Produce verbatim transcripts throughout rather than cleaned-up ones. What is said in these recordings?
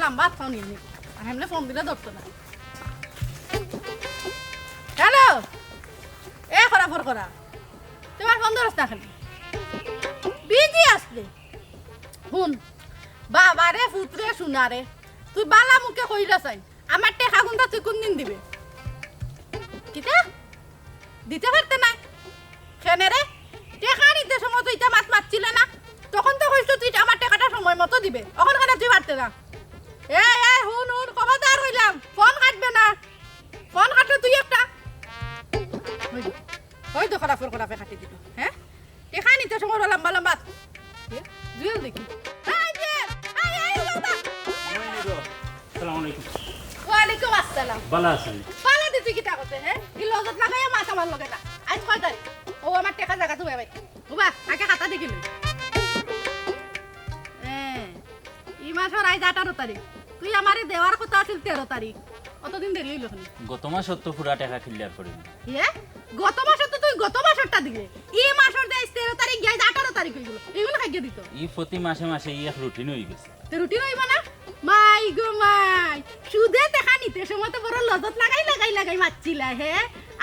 লাম্বা আত খাও নিয়ে নিবো। আর এমনি ফোন দিলে ধরতো না। হ্যালো, এ করা ফর করা, তুমার ফোন ধরস না খালি, বিজি আসলে। হুন, বাবারে, ফুতরে, সোনারে, তুই বালা মুখে কইলা চাই, আমার টেকা গুনতা তুই কোন দিন দিবে? কিতা? দিতে পারতে না? কেনে রে? টেকা নিতে সময় তো ইটা মাত মাতছিলে না? তখন তো কইছো তুই আমার টেকাটা সময় মতো দিবে। অখন কেনে তুই পারতে না? এ, এ, হুন, হুন, খবরদার কইলাম, ফোন কাটবে না। ফোন কাটলে তুই একটা। ওই তো, ওই তো খরাফর খরাফে কাটি দিল, হ্যাঁ? টেকা নিতে সময় ওরা লম্বা লম্বা। এ, জুয়েল দেখি। এই জুয়েল, এই, এই বাবা। আসসালামু আলাইকুম। ওয়ালাইকুম আসসালাম। ভালা আছইন? ভালা দি তুই কিতা করতে, হ্যাঁ? ই লজত লাগাইয়া মাত আমার লগে না। আইজ কয় তারিখ? ও আমার টেকা জাগা তুমি ভাই। ও বা, আগে খাতা দেখিল। হ্যাঁ, ই মাসর আইজ আঠারো তারিখ। তুই আমারে দেওয়ার কথা আছিল তেরো তারিখ। অতদিন দেরি অইলো কেনে? গত মাসর তো পুরা টেকা clear করি। ইয়ে? গত মাসর তো তুই গত মাসরটা দিলে। ই মাসর যে আইজ তেরো তারিখ গিয়া আইজ আঠারো তারিখ অইগেলো। ইগুন কাইজ্জা দিতো। ই প্রতি মাসে মাসে ই এক routine অইগেছে। তো routine অইবো না? মাই গো মাই, সুদে টেকা নিতে সময় তো বড় লজত লাগাই, লাগাই, লাগাই মাতছিলা, হে?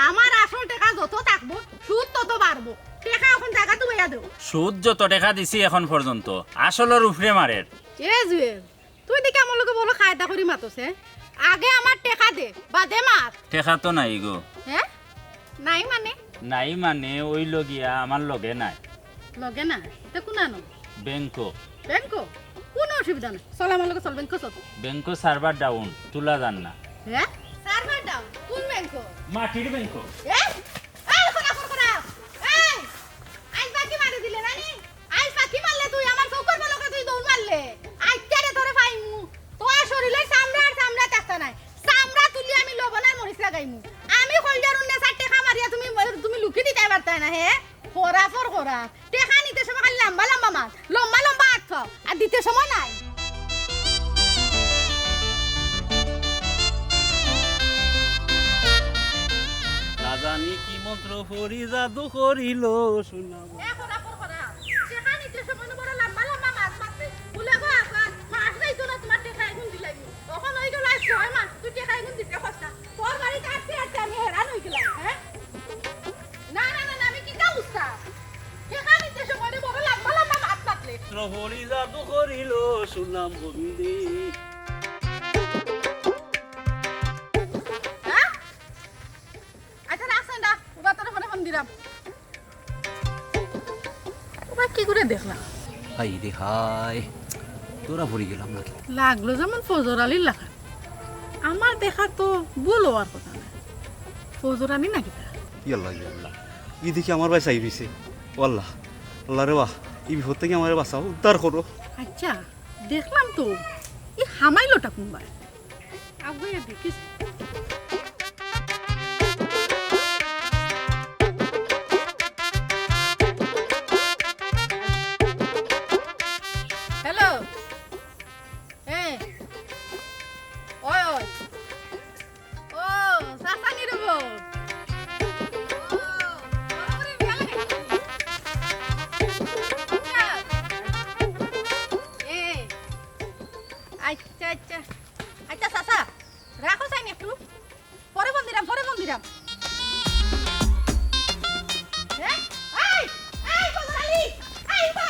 আমার আসল টেকা যত থাকবো, সুদ তত বাড়বো। টেকা অখন জাগা তুমাইয়া দেও। সুদ যত টেকা দিছি অখন পর্যন্ত, আসলর উপরে মারের। এ জুয়েল, তুই দেখি আমার লগে বড় কায়দা করি মাতস, হে? আগে আমার টেকা দে, বাদে মাত। টেকা তো নাই গো। হে? নাই মানে? নাই মানে অইলো গিয়া আমার লগে নাই। লগে নাই? তে কুনানো? ব্যাংকো। ব্যাংকো? কুনু অসুবিধা নাই। চল আমার লগে চল, ব্যাংকো চল। ব্যাংকো server down, তুলা যার না। হে? Server down? কুন ব্যাংকো? মাটির ব্যাংকো। এ? এই, খরা, খরা, খরা। এই, আইজ বাকি মারি দিলে না নি? আইজ ফাঁকি মারলে তুই, আমার চউখর পলকে তুই দৌড় মারলে। আইচ্ছা রে তোরে পাইমু। তোর শরীলর চামড়া আর চামড়া থাকতা নায়। চামড়া তুলি আমি লবণ আর মরিচ লাগাইমু। আমি কইলজার উন্নে চাইর টেকা মারিয়া তুমি, তুমি লুকি দিতায় পারতায় না, হে? খরাফর খরা। টেকা নিতে সময় খালি লাম্বা লাম্বা মাত, লম্বা লম্বা আত খাও, আর দিতে সময় নাই। না জানি কি মন্ত্র পড়ি জাদু করিল সোনা। এ খরা, খরা, খরা। টেকা নিতে সময় না বড় লম্বা লম্বা মাত মাতলে। বুলে গো আব্বা, মাস যাইতো না, তুমার টেকা এগুন দিলাইমু। অখন অইগেলো আইজ ছয় মাস, তুই টেকা এগুন দিতে কস না। তোর বাড়িত আটতে আটতে আমি হেরান অইগেলাম, হে? না, না, না, না, আমি কিতা বুঝতাম? টেকা নিতে সময় না বড় লম্বা লম্বা মাত মাতলে। মন্ত্র পড়ি জাদু করিল সোনা মন্দির। হে? আইচ্ছা, রাখ না, উবা তোর ফোনে ফোন দিরাম। উবা কি করে দেখলাম? হায় রে হায়, ধরা পড়ি গেলাম নাকি? লাগলো যেমন ফজর আলীর লাখান। আমার দেখা তো ভুল অওয়ার কথা নায়। ফজর আলী নাকি তা? ইয়াল্লা, ইয়াল্লা। ই দেখি আমার বায় চাই রইছে। ও আল্লা, আল্লা রে বা, ই বিপদ থাকি আমারে বাঁচাও, উদ্ধার করো। আইচ্ছা, দেখলাম তো, ই হামাইলোটা কুনবায়? আগুয়ে দেখিস। হ্যালো। এ। ওই, ওই। ও, চাচা নি রে বা? ও, বড় করে বিয়া লাগাইছি। এ। আইচ্ছা, আইচ্ছা। আইচ্ছা, চাচা, রাখো চাইন একটু। পরে ফোন দিরাম, পরে ফোন দিরাম। হে? এই, এই, ফজর আলী, এই, উবা।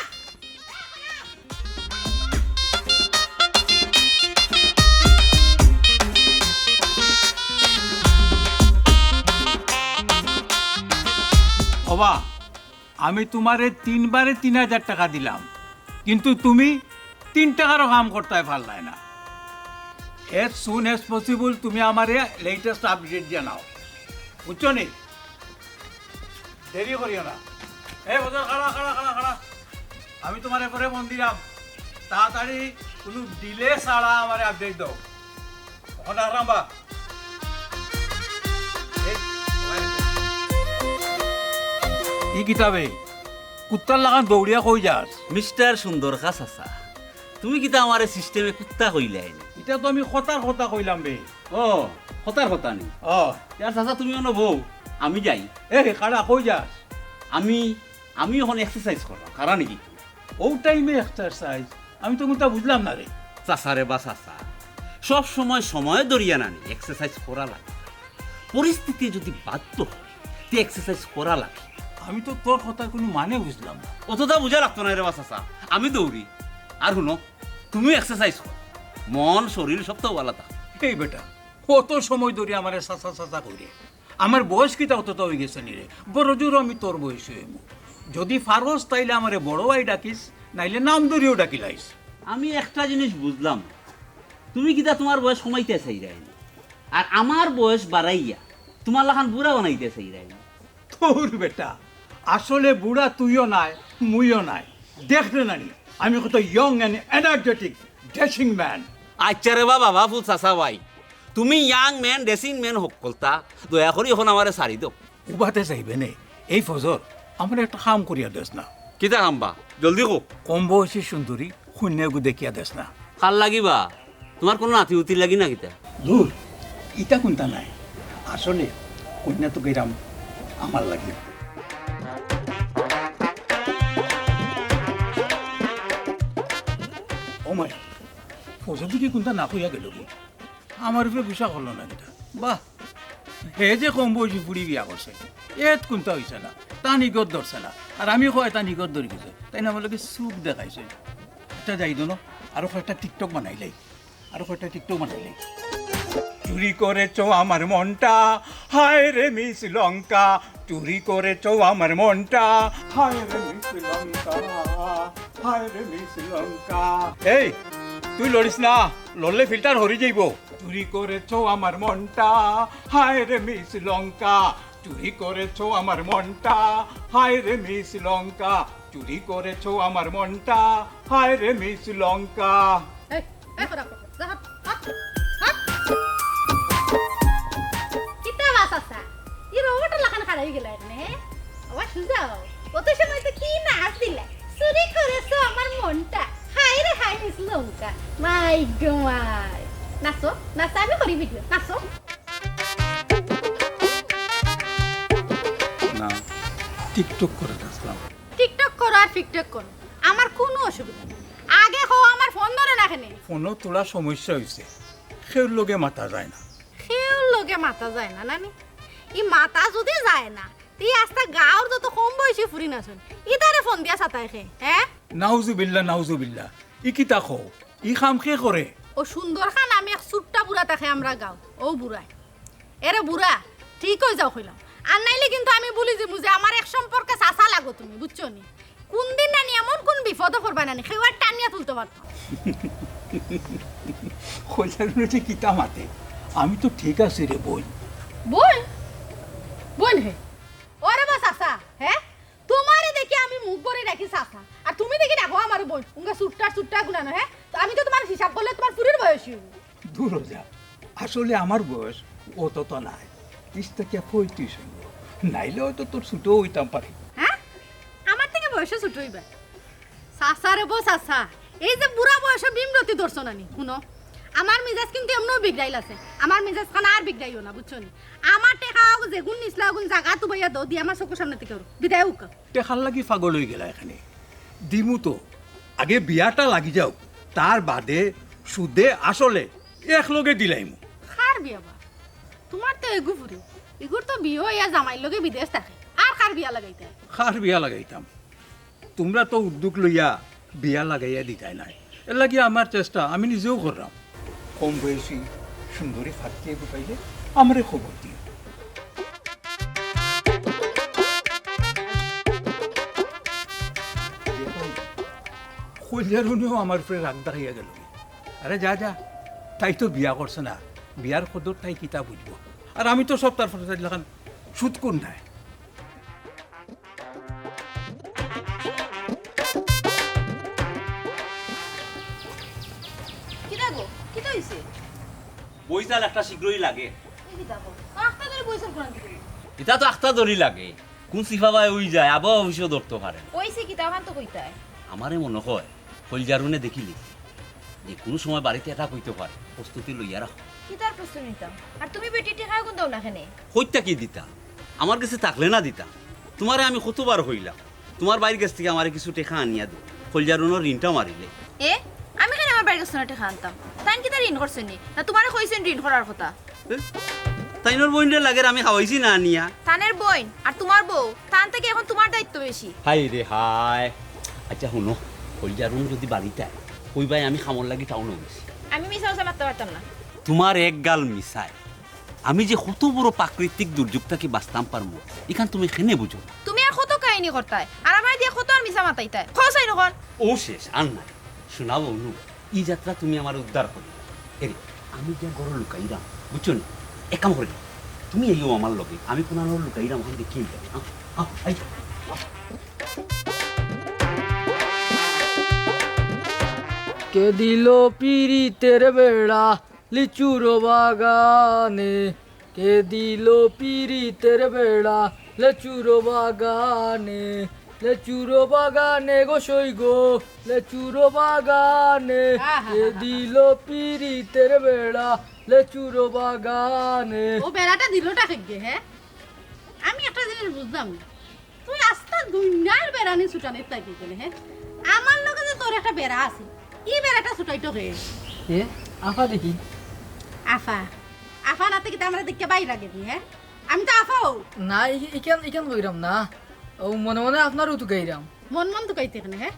ওবা, আমি তুমারে তিনবারে তিন হাজার টেকা দিলাম, কিন্তু তুমি তিন টেকারও কাম করতায় পারলায় না। As soon as possible তুমি আমারে latest update জানাও, বুঝছো নি? দেরি করিও না। এ বদর, খাড়া, খাড়া, খাড়া, খাড়া। আমি তুমারে পরে ফোন দিরাম, তাড়াতাড়ি কুনু delay ছাড়া আমারে update দেও। অখন রাখরাম বা। এই, ই কিতা বে, কুত্তার লাখান দৌড়িয়া কই যাস? মিস্টার সুন্দর খা চাচা, তুমি কিতা আমারে system-এ কুত্তা কইলায় নি? ইটা তো আমি কথার কথা কইলাম বে। ও, কথার কথা নি? ও। ইয়ার চাচা, তুমি অনো বও, আমি যাই। এ, খাড়া, কই যাস? আমি, আমি অখন exercise কররাম, খাড়া নি কি? অউ time-এ exercise? আমি তো কুন্তা বুঝলাম না রে। চাচা রে বা চাচা, সব সময় সময় ধরিয়া নানি এক্সারসাইজ করা লাগে। পরিস্থিতি যদি বাধ্য হয়, তে এক্সারসাইজ করা লাগে। আমি তো তোর কথার কুনু মানে বুঝলাম না। অতটা বুঝা লাগতো নায় রে বা চাচা, আমি দৌড়ি। আর হুনো, তুমিও এক্সারসাইজ করো, মন শরীর সব তো ভালা থাকে। এই বেটা, কত সময় ধরি আমারে চাচা চাচা কইরে? আমার বয়স কিতা অতটা অইগেছে নি রে? বড় জোর আমি তোর বয়সী অইমু। যদি পারস তাইলে আমারে বড় ভাই ডাকিস, নাইলে নাম ধরিও ডাকিলাইস। আমি একটা জিনিস বুঝলাম না, তুমি কিতা তুমার বয়স কমাইতায় চাইরায় নি? আর আমার বয়স বাড়াইয়া তুমার লাখান বুড়া বানাইতায় চাইরায় নি? ধুর বেটা, আসলে বুড়া তুইও নায়, মুইও নায়। দেখরে নানি, আমি কত young and energetic, dashing man। আচ্ছা রে বা বাবা, ফুল চাচা ভাই, তুমি young man, dashing man হক্কলতা, দয়া করি অখন আমারে ছাড়ি দেও। উবাতে যাইবে নে, এই ফজর, আমারে একটা কাম করিয়া দেস না। কিতা কাম বা? জলদি কও। কম বয়সী সুন্দরী কইন্যা এগু দেখিয়া দেস না। কার লাগি বা? তুমার কুনু নাতি-উতির লাগি না কিতা? ধুর, ইতা কুনতা নায়। আসলে কইন্যা তো গেরাম আমার লাগি। ও মাই, ফজর দেখি কুনতা না কইয়া গেল গো। আমার উপরে গুসা করলো না কিতা? বাহ, হে যে কম বয়সী ফুড়ি বিয়া করছে, এত কুনতা অইছে না, তান ইগত ধরছে না। আর আমি কয় তান ইগত ধরি গেছে, তাইন আমার লগে চুপ দেখাইছে। আচ্ছা যাই দোনো, আরো কয়েকটা TikTok বানাইলাই, আরো কয়েকটা TikTok বানাইলাই। চুরি করেছো আমার মনটা, হায় রে মিস লঙ্কা, চুরি করেছো আমার মনটা, হায় রে মিস লঙ্কা, হায় রে মিস লঙ্কা। এই, তুই লড়িস না, লড়লে ফিল্টার হরি যাইব। চুরি করেছো আমার মনটা, হায় রে মিস লঙ্কা, চুরি করেছো আমার মনটা, হায় রে মিস লঙ্কা, চুরি করেছো আমার মনটা, হায় রে মিস লঙ্কা। এই, এই, হরা, হরা, যা, হট, হট, হট। কিতা বাস আসা? ই রোবটর লাখান খাড়া অই গেলা এখানে, হে? আবার সুজাও। অত সময় তো কি নাচ দিলা? চুরি করেছো আমার মনটা। হায় রে হায়, মিস লঙ্কা। মাই গো মাই। নাচো, নাচো, আমি করি ভিডিও। নাচো। না, TikTok করে আসলাম। TikTok করো আর ফিকটক করো, আমার কুনু অসুবিধা নাই। আগে কও, আমার ফোন ধরে না কেনে? ফোনো থুড়া সমস্যা অইছে, কেউর লগে মাতা যায় না। কেউর লগে মাতা যায় না নানি? ই মাতা যুদি যায় না, তে আস্তা গাঁওর যত কম বয়সী ফুরিন আছইন, ইতারে ফোন দিয়া সাতায় কে, হে? নাউজুবিল্লাহ, নাউজুবিল্লাহ। ই কিতা কও? ই কাম কে করে? অউ সুন্দর খান আমি এক চুট্টা বুড়া থাকে আমরা গাঁওত, অউ বুড়ায়। এরে বুড়া, ঠিক অই যাও কইলাম। আর নাইলে কিন্তু আমি বুলি যিমু যে আমার এক সম্পর্কে চাচা লাগো তুমি, বুঝছো নি? কুনদিন নানি এমন কুন বিপদো পড়বায় নানি, কেউ আর টানিয়া তুলতো পারতো না। কইলার যে কিতা মাতে, আমি তো ঠিক আছি রে বইন। বইন? বইন হে? ওরে বা চাচা, হে? তুমারে দেখি আমি মুখ ভরি ডাকি চাচা, আর তুমি দেখি ডাকো আমারে বইন। উঙ্গা চুট্টা চুট্টা গুনানো, হে? তো আমি তো তুমার হিসাব করলে তুমার ফুরির বয়সী অইবো। দূর হ যা, আসলে আমার বয়স অত তো নায়, তিরিশ থাকি পঁয়ত্রিশ অইবো, নাইলে অয়তো তোর ছোট অইতাম পারি। হে? আমার থাকি বয়সে ছোট অইবা? চাচা রে বো চাচা, এই যে বুড়া বয়সে ভীমরতি ধরছো নানি, হুনো, আমার মিজাজ কিন্তু এমনেউ বিগড়াইল আছে, আমার মিজাজ খান আর বিগড়াইও না, বুঝছো নি? আমার টেকা অগু যেগুন নিছলা অগুন জাগাত উবাইয়া দেও, দি আমার চকুর সামনে থাকি অরো বিদায় অউক্কা। টেকার লাগি পাগল অইগেলা এখানে, দিমু তো, আগে বিয়াটা লাগি যাউক, তার বাদে সুদে আসলে একলগে দিলাইমু। কার বিয়া বা? তুমার তো এগু ফুরি, ইগুর তো বিয়া অইয়া জামাইর লগে বিদেশ থাকে, আর কার বিয়া লাগাইতায়? কার বিয়া লাগাইতাম? তুমরা তো উদ্যোগ লইয়া বিয়া লাগাইয়া দিতায় নায়, এরলাগি আমার চেষ্টা আমি নিজেউ কররাম। কম বয়সী সুন্দরী ফাত্তি এগু পাইলে আমারে খবর দিও। কইলজার উনিও আমার উপরে রাগ দেখাইয়া গেল। আরে যা যা, তাই তো বিয়া করছে না, বিয়ার কদর তাই কিতা বুঝবো? আর আমি তো সব তার ফটো লাখান সুদ কোন নাই। কিতা গো? কিতা অইছে? বইছাল একটা শীঘ্রই লাগে। এই কিতা গো? আখতা ধরি বইছাল কোন দিকে? ইতা তো আখতা ধরি লাগে। কোন সিফা বায় অই যায়, আবহাওয়া অফিসেও ধরতো পারে না। অইছে কিতা, অখান তো কইতায়। আমারে মনো কয়, কইলজারুনে দেখিলি, যে কুনু সময় বাড়িত attack অইতো পারে, প্রস্তুতি লইয়া রাখো। কিতার প্রস্তুতি নিতাম? আর তুমি বেটি টেকা অগুন দেও না কেনে? কইত্তা কি দিতাম? আমার গেছে থাকলে না দিতাম। তুমারে আমি কতবার কইলাম, তুমার ভাইর গেছ থাকি আমারে কিছু টেকা আনিয়া দেও, কইলজারুনর ঋণটা মারিলে। এ, আমি কেনে আমার গেছে না টেকা আনতাম। তাইন কিতা ঋণ করছইন নি? না তুমারে কইছইন ঋণ করার কথা? এ? তাইনর বইনরে লাগের আমি খাওয়াইছি না আনিয়া। তানের বইন আর তুমার বউ, তান থাকি এখন তুমার দায়িত্ব বেশি। হায় রে হায়। আচ্ছা হুনো, কইলজার হুন যুদি বাড়িত আয়, কইবায় আমি কামর লাগি টাউনো গেছি। আমি মিছা মিছা মাততাম পারতাম না। তুমার এক গাল মিছায় আমি যে কত বড় প্রাকৃতিক দুর্যোগ থাকি বাচতাম পারমু, ইখান তুমি কেনে বুঝো না? তুমি আর কত কাহিনী করতায়, আর আমারে দিয়া কত আর মিছা মাতাইতায়। কও চাইন অখন। অউ শেষ, আর নাই। হুনা বইন, ই যাত্রা তুমি আমারে উদ্ধার করিলায়। এরে, আমি গিয়া ঘরো লুকাইরাম, বুঝছো নি? এক কাম করি, তুমি আইও আমার লগে, আমি কুনানো লুকাইরাম, অখান দেখিয়া আইতাম। আও, আও, আই। কে দিল পিরিতের বেড়া লিচুর বাগানে, কে দিল পিরিতের বেড়া লেচুর বাগানে, লেচুর বাগানে গো সই গো, লেচুর বাগানে। আহা, কে আহা, আহা। দিল পিরিতের বেড়া লেচুর বাগানে। ও বেড়াটা দিলটা কে হে? আমি একটা জিনিস বুঝলাম না। তুই আস্তা দুনিয়ার বেড়ানি ছুটানিত লাগি গেলে, হে? আমার লগে যে তোর একটা বেড়া আছে, ই বেড়াটা ছুটাইতো কে? এ, আফা দেখি। আফা? আফা নাতে কিতা আমারে দেখিয়া বাইর লাগে নি, হে? আমি তো আফাও। না, ই-, ইখান, ইখান কইরাম না। অউ মনে মনে আপনারেউ তুকাইরাম। মন মন তুকাইতে কেনে, হে?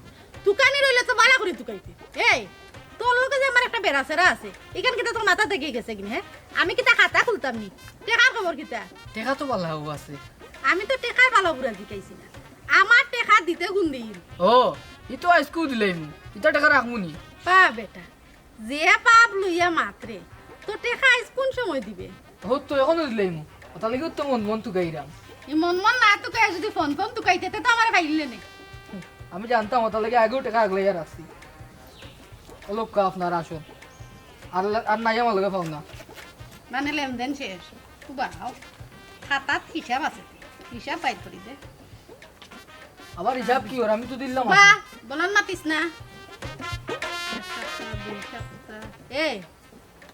তুকানি রইলে তো বালা করি তুকাইতে। এই, তোর লগে যে আমার একটা বেড়া-ছেড়া আছে, ইখান কিতা তোর মাথা থাকি গেছে কিনা, হে? আমি কিতা খাতা খুলতাম নি? টেকার খবর কিতা? টেকা তো বালা অউ আছে। আমি তো টেকার বালা বুরা জিকাইছি না। আমার টেকা দিতে কুন দিন? ও, ই তো আইজকুউ দিলাইমু। ইতা টেকা রাখমু নি? পা বেটা, যে পাপ লইয়া মাতরে, তো টেকা আইজ কুন সময় দিবে? অউ তো অখনো দিলাইমু। অতার লাগিউ তো মন মন তুকাইরাম। ই মন মন না তুকাইয়া যুদি ফোন ফোন তুকাইতে, তে তো আমারে পাইলে নে। আমি জানতাম, অতার লাগি আগেউ টেকা আগলাইয়া রাখছি। অউ লউক্কা আপনার আসল। আর লা-, আর নাই আমার লগে পাও না। মানে লেনদেন শেষ। উবাও। খাতাত হিসাব আছে। হিসাব বাইর করি দে। আবার হিসাব কিওর? আমি তো দিলাম বা, আছে। বলান মাতিস না। এক সপ্তাহ, দুই সপ্তাহ। এ,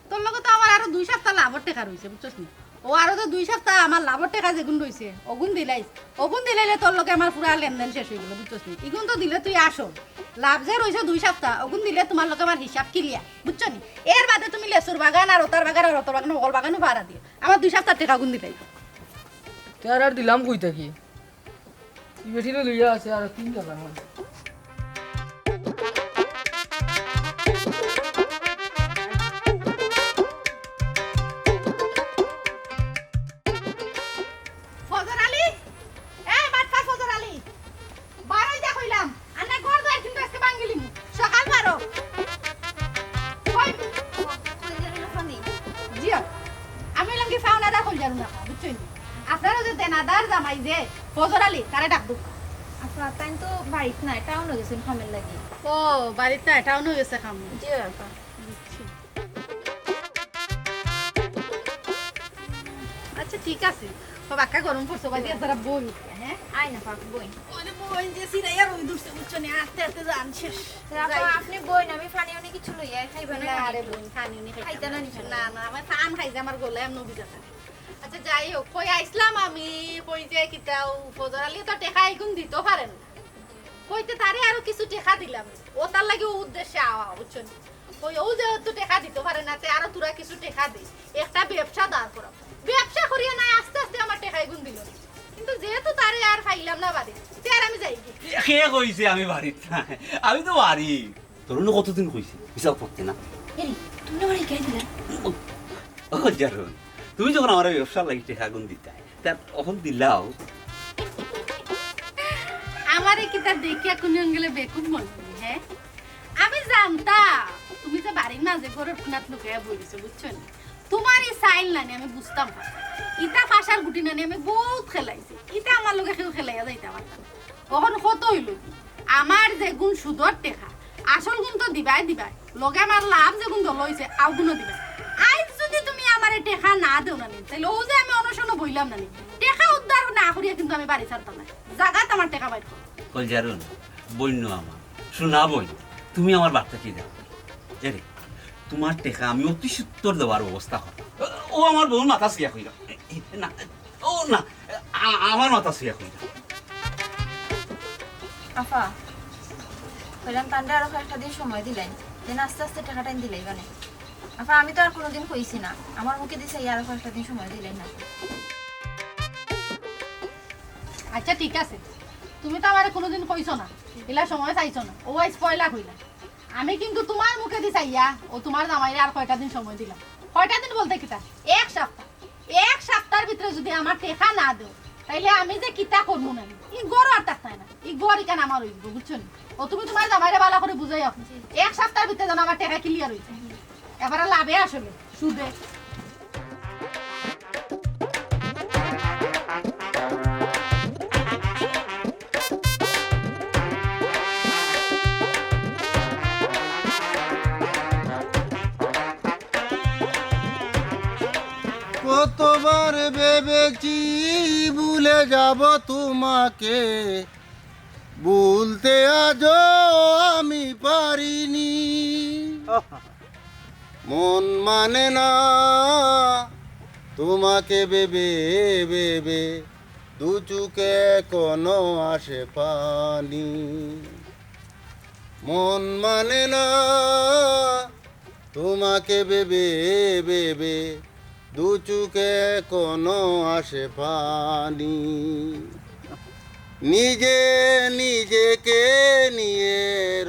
তোর লগে তো আমার আরো দুই সপ্তাহ লাভর টেকা রইছে, বুঝছস নি? অউ আরো তো দুই সপ্তাহ আমার লাভর টেকা যেগুন রইছে, অগুন দিলাইস। অগুন দিলাইলে তোর লগে আমার পুরা লেনদেন শেষ অই গেল, বুঝছস নি? ইগুন তো দিলে তুই আসল। লাভ যে রইছে দুই সপ্তাহ, অগুন দিলে তুমার লগে আমার হিসাব clear, বুঝছো নি? এর বাদে তুমি লেচুর বাগান আর অতার বাগান আর অতার বাগান, হকল বাগানউ ভাড়া দিও। আমার দুই সপ্তাহর টেকা অগুন দিলাইও। তে আর, আর দিলাম কই থাকি? ই বেটিরে লইয়া আছে আর তিন জাগা। ফজর আলী, এ বাটপার ফজর আলী, বারই যা কইলাম, আর না ঘর দুয়ার কিন্তু আজকে ভাঙ্গিলিমু। সকাল বারো। কই? জি, আমি অইলাম কি ফাওনাদার কইলাম না, বুঝছইন? আপনার অউ যে দেনাদার জামাই যে ফজর আলী, তারে ডাক দেউক্কা। আফা, তাইন তো বাড়িত নাই, টাউনো গেছইন কামর লাগি। ও, বাড়িত নাই, টাউনো গেছে কামো। জি, আফা। বুঝছি। আচ্ছা, ঠিক আছে। ও বাক্কা গরম পড়ছে, বাদে যারা বই, হ্যাঁ? আয় না, পাক বই। ওরে বই, যে সিরাইয়া রই দুসে, বুঝছো নি? আস্তে আস্তে জান শেষ। রাখো, যাই। আপনি বই না, আমি পানি উনি কিছু লইয়া খাইবেন না, না রে বই, পানি উনি খাইতাম খাইতা না। না, নিশা না, না, আমার পান খাইছে, আমার গলায় এমন ভিজা থাকে। আচ্ছা, যাই হোক, কই আইছলাম আমি, কই যে কিতা, ও ফজর আলী তো টেকা এগুন দিতো পারে না। কইতে তারে আরো কিছু টেকা দিলাম, ও তার লাগি ও উদ্দেশ্যে আওয়া, বুঝছো নি? কই, ও যেহেতু টেকা দিতো পারে না, তে আরো তোরা কিছু টেকা দে, একটা ব্যবসা দাঁড় করাম। ব্যবসা করিয়া নাই, আস্তে আস্তে আমার টেকা এগুন দিল। কিন্তু যেহেতু তারে আর পাইলাম না বাড়িত, তে আর আমি যাই কি? কে কইছে আমি বাড়িত নাই? আমি তো বাড়িত। তোরে না কতদিন কইছি, হিসাব করতে না। এরে, তুমি না আমার হিকাই দিলা। ও, জারুন, তুমি যখন আমার ব্যবসার লাগি টেকা এগুন দিতায়, তা অখন দিলাও। আমারে কিতা দেখিয়া কুন আঙ্গেলে বেকুব মনে হয়, হ্যাঁ? আমি জানতাম, তুমি যে বাড়ির মাঝে ঘরর কোনাত লুকাইয়া বই রইছো, বুঝছো নি? তুমার ই চাইল নানি আমি বুঝতাম না। ইতা ফাঁসার গুটি নানি আমি বউত খেলাইছি। ইতা আমার লগে কেউ খেলাইয়া যাইতা পারতা না। অখন কত অইলো কি? আমার যেগুন সুদর টেকা, আসল গুন তো দিবায় দিবায়, লগে আমার লাভ যেগুন দল অইছে, অগুনও দিবায়। আইজ যুদি তুমি আমারে টেকা না দেও নানি, তাইলে অউ যে আমি অনশনো বইলাম নানি, টেকা উদ্ধার না করিয়া কিন্তু আমি বাড়ি ছাড়তাম না। জাগাত আমার টেকা বাইর করো। কইলজারুন, বইন আমার, সোনা বইন, তুমি আমার বাড়ি থাকি যাও। এরে, তুমার টেকা আমি অতি সত্বর দেওয়ার ব্যবস্থা করমু। ও আমার বউর মাথা ছিয়া কইরা। না, ও না, আ-, আমার মাথা ছিয়া কইরা। আফা, কইলাম তানরে আরো কয়েকটা দিন সময় দিলাইন। যেন আস্তে আস্তে টেকাটাইন দিলাইবা নে। আফা, আমি তো আর কুনুদিন কইছি না, আমার মুখেদি চাইয়া আরো কয়েকটা দিন সময় দিলাইন না। আচ্ছা, ঠিক আছে, তুমি তো আমারে কুনুদিন কইছো না, ইলা সময় চাইছো না, অউ আইজ পয়লা কইলা। আমি কিন্তু তুমার মুখেদি চাইয়া অউ তুমার জামাইরে আর কয়টা দিন সময় দিলাম। কয়টা দিন বলতে কিতা? এক সপ্তাহ। এক সপ্তাহর ভিতরে যুদি আমার টেকা না দেও, তাইলে আমি যে কিতা করমু না, ই ঘর আর থাকতায় না, ই ঘর ইখান আমার অইযিবো, বুঝছো নি? অউ তুমি তুমার জামাইরে ভালা করি বুঝাইও, এক সপ্তাহর ভিতরে যেন আমার টেকা clear অইযায়। এবারে লাভে আসলে সুদে। কতবার ভেবেছি ভুলে যাব তোমাকে, ভুলতে আজও আমি পারিনি। মন মানে না তোমাকে ভেবে ভেবে, দু চোখে এখনো আসে পানি। মন মানে না তোমাকে ভেবে ভেবে, দু চোখে এখনো আসে পানি। নিজে নিজেকে নিয়ে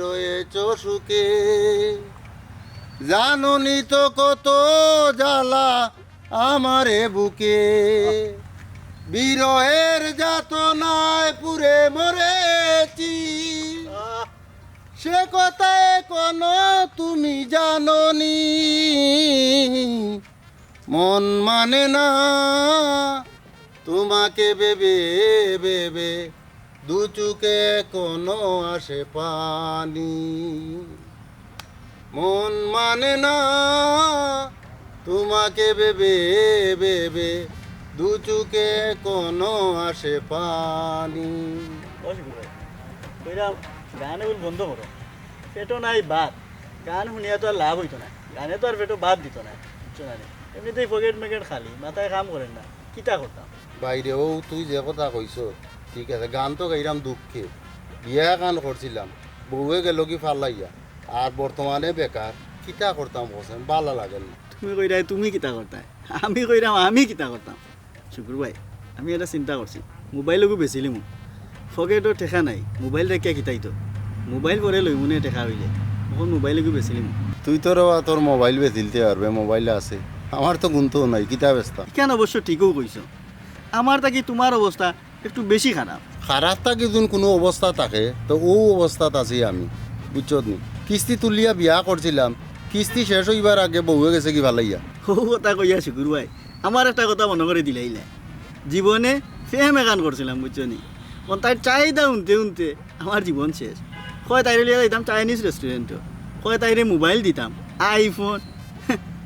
রয়েছো সুখে, জানো নি তো কত জ্বালা আমার এ বুকে। বিরহের যাতনায় পুড়ে মরেছি, সে কথা এখনো তুমি জানো নি। মন মানে না তোমাকে ভেবে ভেবে, দু চোখে এখনো আসে পানি। মন মানে না তোমাকে ভেবে ভেবে, দু চোখে এখনো আসে পানি। ও শিবু ভাই, কইরাম গান এগুন বন্ধ করো, পেটো নাই ভাত, গান হুনিয়া তো আর লাভ অইতো নায়, গানে তো আর পেটো ভাত দিতো নায়, বুঝছো না নি? এমনিতেই পকেট মেকেট খালি, মাথায় কাম করের না, কিতা করতাম? ভাইরে, অউ তুই যে কথা কইছস, ঠিক আছে, গান তো গাইরাম দুঃখে, বিয়া এখান করছিলাম, বউয়ে গেলোগি ফালাইয়া, আর বর্তমানে বেকার, কিতা করতাম কছইন, ভালা লাগের না। তুমি কইরায় তুমি কিতা করতায়, আমি কইরাম আমি কিতা করতাম। শুকুর ভাই, আমি একটা চিন্তা করছি, মোবাইল ওগু বেচিলিমু, পকেটো টেকা নাই, মোবাইল রাখিয়া কিতা অইতো, মোবাইল পরে লইমুনে টেকা অইলে, অখন মোবাইল ওগু বেচিলিমু। তুই তো রেবা তোর মোবাইল বেচিলতে পারবে, মোবাইল আছে, আমার তো কুন্তাউ নাই, কিতা বেচতাম? ইখান অবশ্য ঠিকউ কইছো, আমার থাকি তুমার অবস্থা একটু বেশি খারাপ। খারাপ থাকি যুদি কুনু অবস্থা থাকে, তো অউ অবস্থাত আছি আমি, বুঝছত নি? কিস্তি তুলিয়া বিয়া করছিলাম, কিস্তি শেষ অইবার আগে বউয়ে গেছেগি ফালাইয়া। অউ কথা কইয়া শুকুর ভাই, আমার একটা কথা মনো করি দিলাইলা। জীবনে প্রেম এখান করছিলাম, বুঝছো নি? অখন তাইর চাহিদা হুনতে হুনতে আমার জীবন শেষ। কয় তাইরে লইয়া যাইতাম চাইনিজ রেস্টুরেন্টো, কয় তাইরে মোবাইল দিতাম, আইফোন।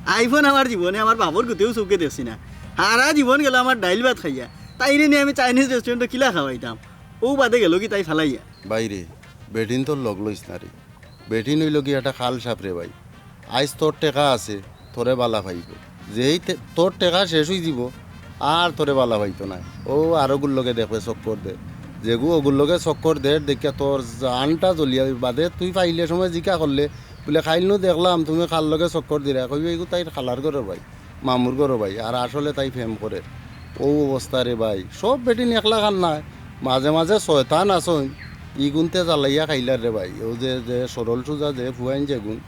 আইফোন আমার জীবনে আমার বাপর গুতেও চউখে দেখছি না। হারা জীবন গেলো আমার ডাইল ভাত খাইয়া, তাইরে নিয়া আমি চাইনিজ রেস্টুরেন্টো কিলা খাওয়াইতাম? অউ বাদে গেলোগি তাই ফালাইয়া। ভাইরে, বেটিন তোর লগ লইস না রে। বেটিন অইলোগি একটা খাল সাপ রে ভাই। আইজ তোর টেকা আছে, তোরে ভালা পাইবো। যেই তে-, তোর টেকা শেষ অইযিবো, আর তোরে ভালা পাইতো নায়। অউ আরোগুর লগে দেখবে চক্কর দের। যেগু অগুর লগে চক্কর দের দেখিয়া তোর জানটা জ্বলিয়া বাদে তুই পাইলে সময় জিকা করলে, বুলে, "কাইল নু দেখলাম তুমি কার লগে চক্কর দিরায়?" কইবে, "এগু তাইর খালার ঘরর ভাই।" মামুর ঘরর ভাই, আর আসলে তাই প্রেম করের। অউ অবস্থা রে ভাই, সব বেটিন একলাখান নায়, মাঝে মাঝে শয়তান আছইন, ইগুনতে জ্বালাইয়া খাইলার রে ভাই। অউ যে, যে সরল সুজা যে ফুয়াইন যেগুন,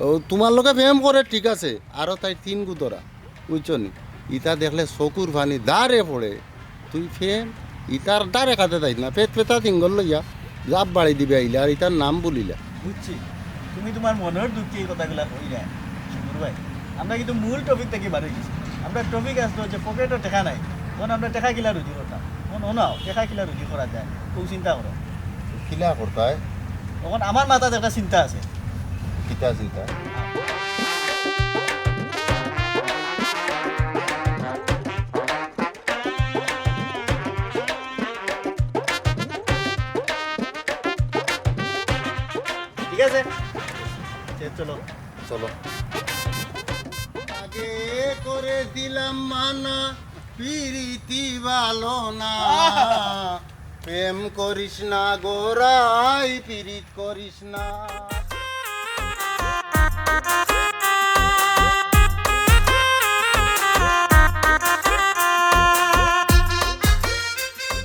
অউ তুমার লগে প্রেম করের ঠিক আছে, আরো তাইর তিন গু ধরা, বুঝছো নি? ইতা দেখলে চকুর পানি দারে পড়ে। তুই প্রেম, ইতার দারে কাতে যাইস না, পেট পেতা তিঙ্গল লইয়া জাপ বাড়ি দিবে আইলে, আর ইতার নাম ভুলিলা। বুঝছি, তুমি তুমার মনর দুঃখে ই কথাগুলা কইরায়, শুকুর ভাই। আমরা কিন্তু মূল টপিক থাকি বার অইগেছি। আমরার টপিক আছলো যে পকেটো টেকা নাই, অখন আমরা টেকা কিলা রুজি করতাম। অখন অনাও, টেকা কিলা রুজি করা যায়, অউ চিন্তা করো। কিলা করতায়? অখন আমার মাথাত একটা চিন্তা আছে। কিতা চিন্তা? ঠিক আছে, তে চলো। চলো। আগে করেছিলাম মানা, পিরিতি ভালো না। প্রেম করিস না গোরাই, পিরিত করিস না।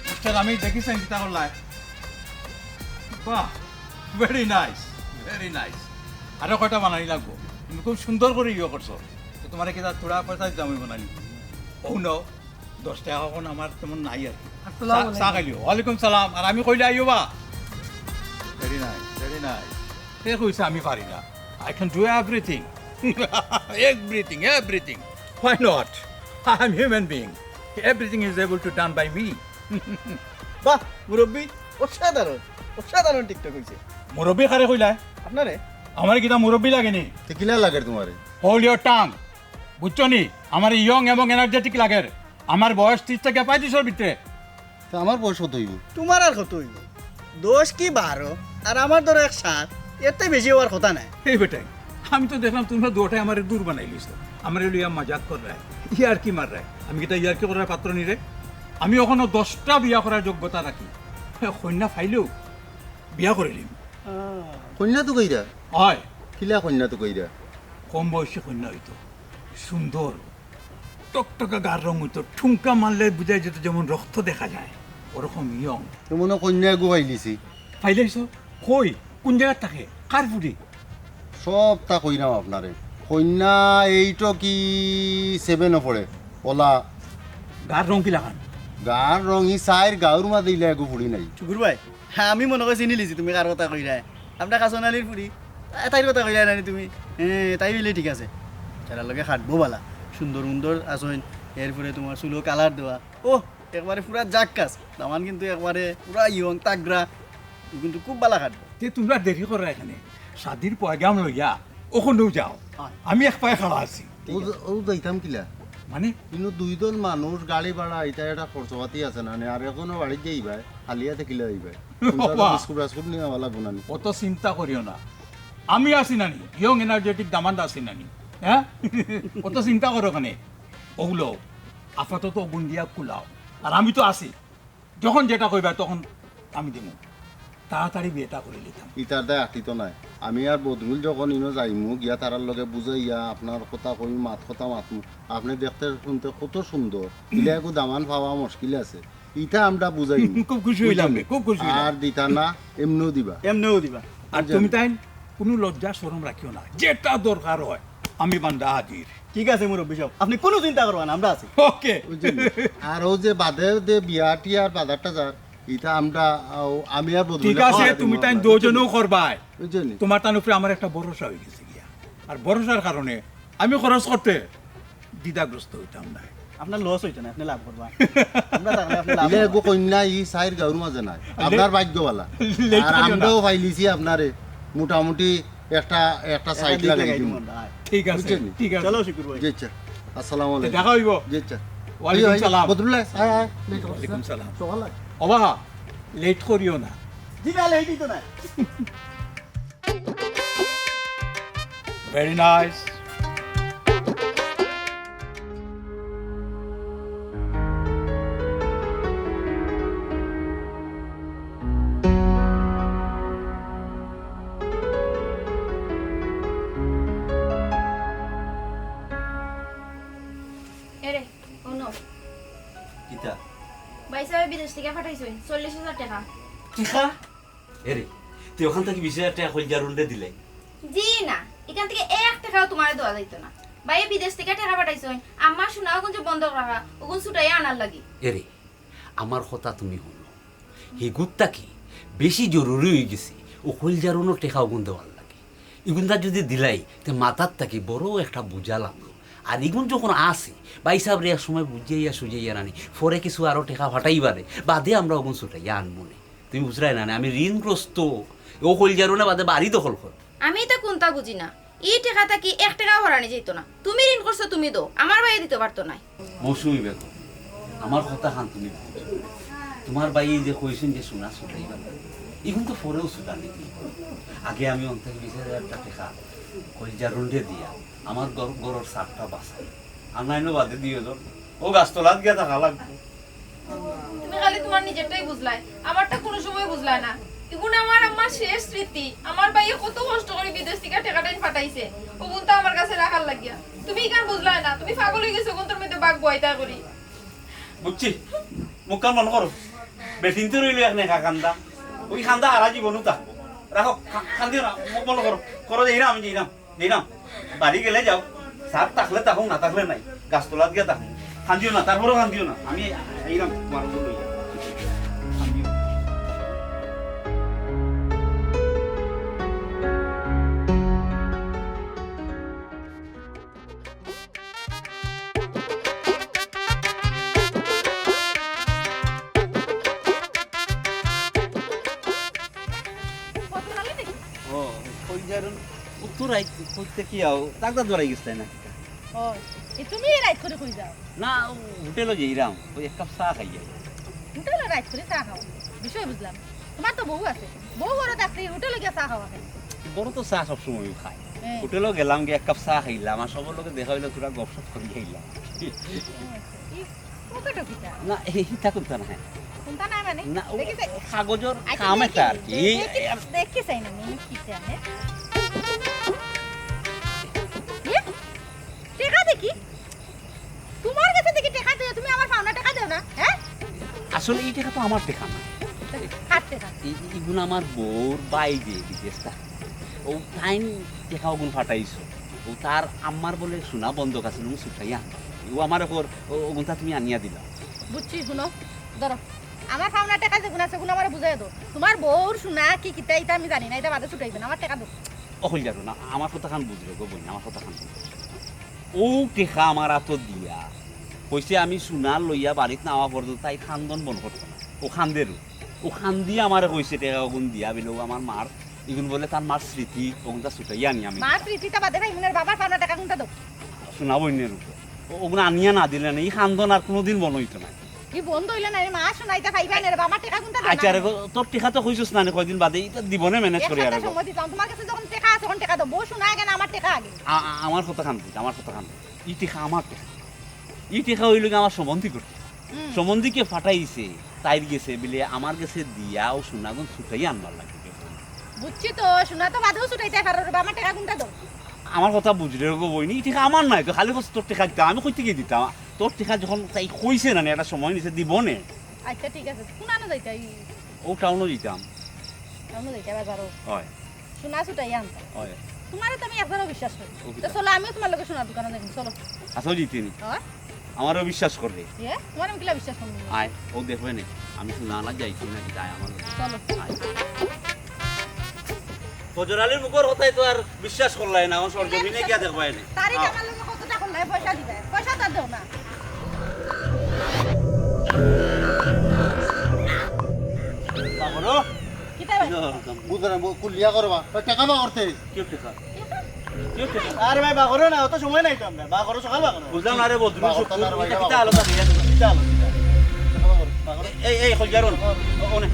মিস্টার, আমি দেখি চাইন কিতা করলায়। বাহ, very nice, very nice। আরো কয়টা বানানি লাগবো। তুমি খুব সুন্দর করি ইয়ে করছো। তো তুমারে কিতা থুড়া পয়সা দিতাম অইবো নানি? Oh no, দশ টেকা অখন আমার তেমন নাই আর কি। আসসালামু চা, চা আলাইকুম। খাইলিও। ওয়ালাইকুম সালাম। আর আমি কইলে আইও বা। Very nice, very nice। কে কইছে আমি পারি না? I can do everything। Everything, everything। Why not? I am human being। Everything is able to done by me। বাহ, মুরব্বি, অসাধারণ, অসাধারণ TikTok অইছে। মুরব্বি কারে কইলায়? আপনারে। আমারে কিতা মুরব্বি লাগেনি? তে কিলা লাগের তুমারে? Hold your tongue। বুঝছো নি? আমারে young এবং energetic লাগের। আমার বয়স ত্রিশ থাকি পঁয়ত্রিশর ভিতরে। তে আমার বয়স কত অইবো? তুমার আর কত অইবো? দশ কি বারো, আর আমার ধরো এক সাত, এর থাকি বেশি অওয়ার কথা নায়। এই বেটাইন, আমি তো দেখলাম তুমরা দুইটায় আমারে দূর বানাইলিছো। আমারে লইয়া মজাক কররায়, ইয়ার্কি মাররায়। আমি কিতা ইয়ার্কি করার পাত্র নি রে? আমি অখনো দশটা বিয়া করার যোগ্যতা রাখি। কইন্যা পাইলেউ বিয়া করিলিমু। কইন্যা তুকাইরা? অয়। কিলা কইন্যা তুকাইরা? কম বয়সী কইন্যা অইতো, সুন্দর, টকটকা গার রং অইতো, ঠুমকা মারলে বুঝা যাইতো যেমন রক্ত দেখা যায়, ওরকম young। তে মনো কইন্যা এগু পাইলিছি। পাইলাইছো? কই? কুন জাগাত থাকে? কার ফুড়ি? সবতা কইরাম আপনারে। কইন্যা eight-ও কি seven-ও পড়ে? অলা। গার রং কিলাখান? গার রং ই চাইর গাউর মাঝে ইলা এগু ফুড়ি নাই। শুকুর ভাই, হ্যাঁ, আমি মনো করি চিনিলিছি তুমি কার কথা কইরায়। আমরা কাসন আলীর ফুড়ি। এ, তাইর কথা কইরায় নানি তুমি? হ্যাঁ, তাই অইলে ঠিক আছে। তারার লগে খাটবো বালা। সুন্দর মুন্দর আছইন, এরপরে তুমার চুলো colour দেওয়া। ওহ, একবারে পুরা জাক্কাস। দামান কিন্তু একবারে পুরা young, তাগড়া। কিন্তু খুব বালা খাটবো। তে তুমরা দেরি কররায় কেনে? শাদির পয়গাম লইয়া অখনউ যাও। অয়। আমি এক পায়ে খাড়া আছি। অউ যে, অউ যাইতাম কিলা? মানে? কিন্তু দুই দল মানুষ, গাড়ি ভাড়া, ইতা একটা খরচপাতি আছে না নি? আর অখনো বাড়িত যাইবায়, খালি আতে কিলা যাইবায়? বাবা। বিস্কুট বাস্কুট নিয়া আওয়া লাগবো না নি? অত চিন্তা করিও না, আমি আছি না নি, young energetic দামান্দ আছি না নি, হ্যাঁ? অত চিন্তা করো কেনে? অউ লও, আপাতত অগুন দিয়া কুলাও, আর আমি তো আছি। যখন যেটা কইবায় তখন আমি দিমু। তাড়াতাড়ি বিয়াটা করিলিতাম। ইতার দায় আটিতো নায়। আমি আর বদরুল যখন ইনো যাইমু, গিয়া তারার লগে বুঝাইয়া আপনার কথা কইমু, মাত কথা মাতমু। আপনে দেখতে হুনতে কত সুন্দর। ইলা এগু দামান পাওয়া মুশকিল আছে। ইতা আমরা বুঝাইমু। খুব খুশি অইলাম রে, খুব খুশি অইলাম। আর দিতা না, এমনেউ দিবা। এমনেউ দিবা। আর বুঝলেন? তুমি তাইন কুনু লজ্জা শরম রাখিও না, যেটা দরকার অয় আমি বান্দা হাজির। ঠিক আছে মুরব্বি সাব, আপনে কুনু চিন্তা করবা না, আমরা আছি। ওকে। বুঝলেন? আর অউ যে বাদে যে বিয়া টিয়ার বাজার টাজার, ইতা আমরা, আও, আমি আর বদরুলে ঠিক আছে, করিয়া দিমু। তুমি তাইন দুইজনেউ করবায়। বুঝলেন? তুমার তান উপরে আমার একটা ভরসা অইগেছে গিয়া, আর ভরসার কারণে আমি খরচ করতে দ্বিধাগ্রস্ত অইতাম নায়। আপনার loss অইতো নায়, আপনে লাভ করবা। আমরা থাকলে আপনে লাভ ইলা করবা। এগু কইন্যা ই চাইর গাউর মাঝে নাই। ইলে আপনার ভাগ্য বালা। Late আর করিও না। আমরাও পাইলিছি আপনারে, মোটামুটি একটা, একটা side লাগাই দিমু। ঠিক আছে, বুঝছেন? ঠিক আছে। চলো শুকুর ভাই। জি আচ্ছা, আসসালামু আলাইকুম। দেখা অইবো। জি আচ্ছা। ওয়ালাইকুম সালাম। বদরুল্লাহ, আয়, আয়, late করছিস। ওয়ালাইকুম সালাম। সকাল আয়। ওবা, late করিও না। জি না, late অইতো নায়। Very nice। এরে, হুনো। কিতা? ভাইসাবে বিদেশ থাকি পাঠাইছইন চল্লিশ হাজার টেকা। টেকা? এরে, তুই অখান থাকি বিশ হাজার টেকা কইলজার উনরে দিলে? জি না, ইখান থাকি এক টেকাও তুমারে দেওয়া যাইতো না। ভাইয়ে বিদেশ থাকি টেকা পাঠাইছইন, আমার সোনাগুন যে বন্ধক রাখা, অগুন ছুটাইয়া আনার লাগি। এরে, আমার কথা তুমি হুনো। হিগুর থাকি বেশি জরুরি অইগেছে, অউ কইলজার উনর টেকা অগুন দেওয়ার লাগি। ইগুনতা যুদি দিলাই, তে মাথার থাকি বড় একটা বুঝা লামলো। আর ইগুন যখন আছে, ভাইসাবরে এক সময় বুঝাইয়া সুঝাইয়া নানি, পরে কিছু আরো টেকা পাঠাইবারে, বাদে আমরা অগুন ছুটাইয়া আনমুনে। তুমি বুঝরায় না, না, আমি ঋণগ্রস্ত। অউ কইলজার উনে বাদে বাড়ি দখল কর। আমি ইতা কুনতা বুঝি না। ই টেকা থাকি এক টেকাও হরানি যাইতো না। তুমি ঋণ করছো, তুমি দেও, আমার ভাইয়ে দিতো পারতো নায়। মৌসুমী বেগম, আমার কথাখান তুমি বুঝো। তুমার ভাইয়ে যে কইছইন যে সোনা ছুটাইবা, ইগুন তো পরেও ছুটানি। আগে আমি অন থাকি বিশ হাজার টেকা কইলজার উনরে দিয়া আমার ঘর, ঘরর ছাদটা বাঁচাই। আর নাইলে বাদে দিও যাও। অউ গাছতলাত গিয়া থাকা লাগবো। তুমি খালি তুমার নিজেরটাই বুঝলায়, আমারটা কুনু সময় বুঝলায় না। ইগুন আমার আম্মার শেষ স্মৃতি। আমার ভাইয়ে কত কষ্ট করি বিদেশ থাকি টেকা টাইন পাঠাইছে, অগুন তো আমার কাছে রাখার লাগিয়া। তুমি ইখান বুঝলায় না, তুমি পাগল অইগেছো অগুনতর মধ্যে বাঘ বওয়াইতা করি। বুঝছি, মুখখান বন্ধ করো। বেটিন্তে রইল এক নেকা কান্দা, অউ কান্দা হারা জীবনও থাকবো। রাখো, কা-, কান্দিও না, মুখ বন্ধ করো। করো, যাইরাম, আমি যাইরাম। যাইরাম, বাড়ি গেলে যাও, ছাদ থাকলে থাকো, না থাকলে নাই, গাছতলাত গিয়া থাকো। কান্দিও না, তারপরেও কান্দিও না, আমি আইরাম তোমার উপর লইয়া। কান্দিও না। ও, কই যাইরন? ও তো রাইত কইতে কি আও, তাগদা ধরাই গেছে না? ও, এ তুমি এই রাইত করে কই যাও? না, ও হোটেলো যাইরাম, ওই এক কাপ চা খাইয়া। হোটেলো রাইত করে চা খাও? বিষয় বুঝলাম। তোমার তো বউ আছে, বউ ঘরো থাকতে হোটেলো গিয়া চা খাওয়া কেনে? বড় তো চা সবসময় খায়। হ্যাঁ। হোটেলো গেলাম, গিয়া এক কাপ চা খাইলাম, আর সবর লগে দেখা অইলো, থুড়া গপসপ করি খাইলাম। ও আচ্ছা, ই পকেটো কিতা? না, এই হিতা কুন্তা নায়। কুন্তা নায় মানে? না, ও দেখি চাই। কাগজর আচ্ছা, কাম দেখি, একটা আর কি। দেখি, এই, দেখি চাই না, আমি কিতা, হ্যাঁ? ইয়ে? টেকা দেখি? তোমার গেছে দেখি টেকা দেও, তুমি আমার পাওনা টেকা দেও না, হ্যাঁ? আসলে ই টেকা তো আমার টেকা না। কার টেকা? ই-, ইগুন আমার বউর ভাই যে বিদেশ থাকে। ও তাইন টেকা অগুন পাঠাইছো। ও তার আম্মার বলে সোনা বন্ধক আছে, নুন সুটাইয়া। ও আমার ওপর, ও, অগুনতা তুমি আনিয়া দিলাও। বুঝছি, হুনো, ধরো। আমার পাওনা টেকা যেগুন আছে, অগুন আমারে বুঝাই দেও। তোমার বউর সোনা কি কিতা, ইতা আমি জানি না, ইতা বাদে ছুটাইবে না, আমার টেকা দেও। অকল যারো না, আমার কথাখান বুঝরে গো বইন, আমার কথাখান বুঝরে। ও টেকা আমার আতো দিয়া, কইছে আমি সোনা লইয়া বাড়িত না আওয়া পর্যন্ত তাই কান্দন বন্ধ করতো না। ও কান্দের, ও কান্দি আমারে কইছে টেকা অগুন দিয়া, বিলে ও আমার মার, ইগুন বলে তার মার স্মৃতি, অগুনতা ছুটাইয়া আনি আমি। মার স্মৃতিতা বাদে ভাই, মনের বাবার পাওনা টেকা কুন্তা দেও। সোনা বইনের উপর। ও, অগুন আনিয়া না দিলে না, ই কান্দন আর কোনোদিন বন্ধ অইতো না। ই বন্ধ অইলে না, মা সোনা ইতা পাইবা না রে, বাবার টেকা কুন্তা দেও না। আচ্ছা রে গো, তোর টেকা তো কইছস না নে কয়দিন বাদে, ইতা দিবনে ম্যানেজ এক করি আর সপ্তাহ গো। সময় দিতাম, তোমার গেছে যখন টেকা আছে, তখন টেকা দেও। বউ সোনা আগে না, আমার টেকা আগে? আ-, আ-, আমার কথাখান বুঝ, আমার কথাখান বুঝ। ই টেকা আমার টেকা। ই টেকা অইলো গি আমার সম্বন্ধী করতে। হুম। সম্বন্ধীকে পাঠাইছে, তাইর গেছে বিলে আমার গেছে দিয়া ও সোনাগুন ছুটাইয়া আনবার লাগে। বুঝছি তো, সোনা তো বাদেও ছুটাইতে পারো রে, আমার টেকা কুন্তা দেও? আমার কথা বুঝরে গো বইন, ই টেকা আমার নায় তো, খালি কইছে তোর টেকা দিতাম, আমি কই থাকি দিতাম? তোর টেকা যখন তাই কইছে না নে, একটা সময় নিছে দিবনে। আচ্ছা, ঠিক আছে, কুনানো যাইতায়? ও টাউনো যাইতাম। টাউনো যাইতায় বাজারো? অয়। সোনা ছুটাইয়া আনতায়? অয়। তোমারে তো আমি একবারও বিশ্বাস করি না। ও তো কিতা? চলো, আমিও তোমার লগে সোনার দোকানো যাইমু, চলো। আচ্ছা, ও জিতিনি। অয়? আমারেও বিশ্বাস কররে। এ? তোমারে আমি কিলা বিশ্বাস করমু? আয়, ও দেখবে নে, আমি সোনা আনাত যাইছি না কিতা, আয় আমার লগে। চলো। আয়। ফজর আলীর মুখর কথায় তো আর বিশ্বাস করলায় না, অখন সরজমিনে গিয়া দেখবায় নে। তারিখ আও। আমার লগে কতটা করলায়, পয়সা দিবায়, পয়সা তো আর দেও না। বাবরো। কিতা ভাই? বুঝলাম, বউ কুলিয়া করবা। টেকা বা করতে। কিয় টেকা? কিয় টেকা? আরে ভাই, বাগরো না, অত সময় নাই তো আমরা। বাগরো, সকাল বাগরো। বুঝলাম না রে, বদরুল বাগরো শুক্কুর, তার ভাই, ইটা বাগরো। কিতা আলো তার ইয়া? কিতা আলো? এই, এই, কই যারো না? ও, ও নে।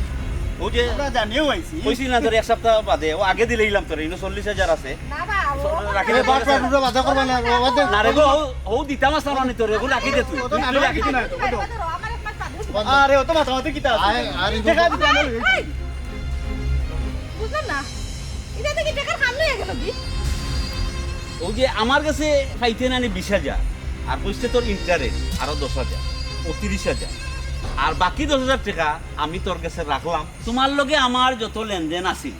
ও যে আমরা জানিও আইছি। কইছি না তোর এক সপ্তাহ বাদে, ও আগে দিলাইলাম তোরে, ইনো চল্লিশ হাজার আছে। না বা, ও রাখি দে, বাদ দে, বাদ দে, বাদ দে। না রে গো, ও, ও দিতাম আছে না নি তোরে, ও রাখি দে তুই। ও তো তুই না, রাখি দে। আমার এক মাস বাদে। আরে, অত মাতামাতি কিতা আছে? আরে, আরে, টেকা দিতে আমার এই, এই। বুঝলাম না, ইটা দেখি টেকার খাম লইয়া গেল কি? ও যে আমার গেছে পাইতে নানি বিশ হাজার, আর কইছে তোর interest আরো দশ হাজার, ও তিরিশ হাজার, আর বাকি দশ হাজার টেকা আমি তোর গেছে রাখলাম। তোমার লগে আমার যত লেনদেন আছিল,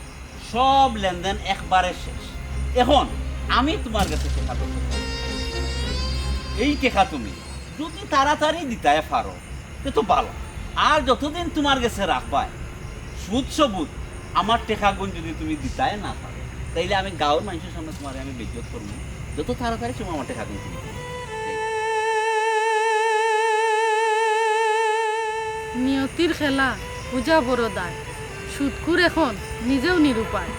সব লেনদেন একবারে শেষ। এখন আমি তোমার গেছে টেকা দরকার। এই টেকা তুমি যদি তাড়াতাড়ি দিতায় পারো, তে তো ভালা। আর যতদিন তোমার গেছে রাখবায়, সুদ সবুত আমার টেকাগুন যদি তুমি দিতায় না পারো, তাইলে আমি গাঁওর মানষর সামনে তোমারে আমি বেইজ্জত করমু। যত তাড়াতাড়ি সম্ভব আমার টেকাগুন তুমি দিও। নিয়তির খেলা, বুঝা বড় দায়। সুদখুর এখন নিজেও নিরুপায়।